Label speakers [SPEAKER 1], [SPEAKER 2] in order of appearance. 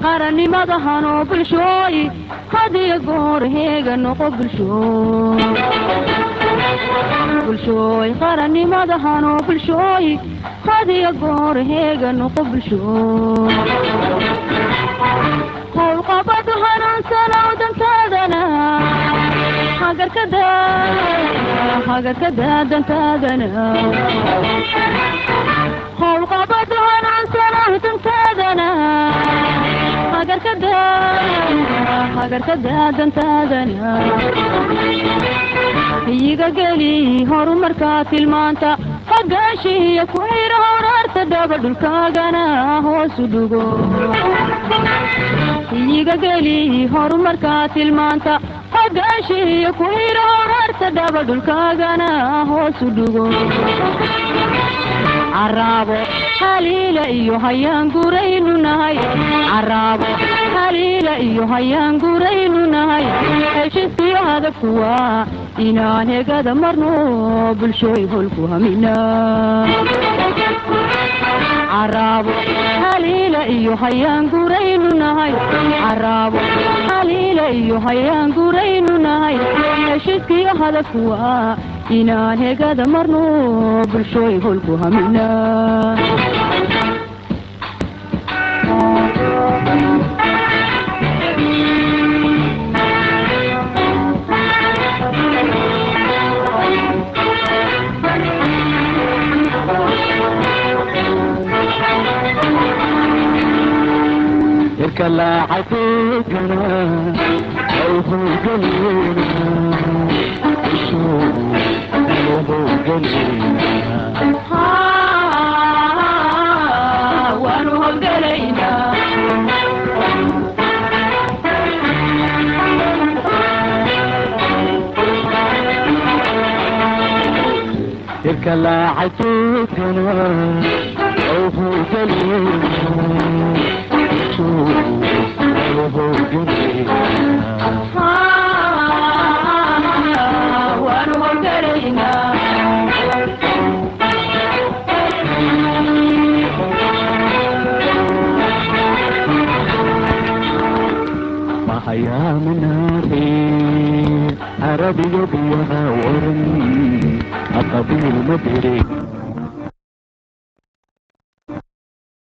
[SPEAKER 1] Qarannimada hanoo bulshooy, hadiyo goor heega noqo bulshooy. Bulshooy, qarannimada hanoo bulshooy, hadiyo goor heega noqo bulshooy. Howlqabadu hanuunsanow dantaadana hagarkada, hagarkada dantaadana. Howlqabadu hanuunsanow dantaadana hagarkada, hagarkada dantaadana. Iyiga geli horumarka tilmaanta, hagaashiya ku xira horaarta dhaba, dhulkaagana hoosu dhugo. Iyiga geli horumarka tilmaanta, hagaashiya ku xira horaarta dhaba, dhulkaagana hoosu dhugo. Caraabo haliila iyo hayaan guraynu nahay, caraabo haliila iyo hayaan guraynu nahay. Heshiiskiyo hadafku waa inaan hegada marno, bulshooy holku hamina. Caraabo haliila iyo hayaan guraynu nahay, caraabo haliila iyo hayaan guraynu nahay. Heshiiskiyo hadafku waa inaan hegada marno, bulshooy holku hamina.
[SPEAKER 2] Irka laacay ay howlgelina, howlgelina.
[SPEAKER 1] Waanu howlgelaynaa.
[SPEAKER 2] Irka laacay ay howlgelina, howlgelina.
[SPEAKER 1] Waanu howlgelaynaa.
[SPEAKER 2] Mahayaaminaare Arabiga biyaha waran aqabiil ma dire.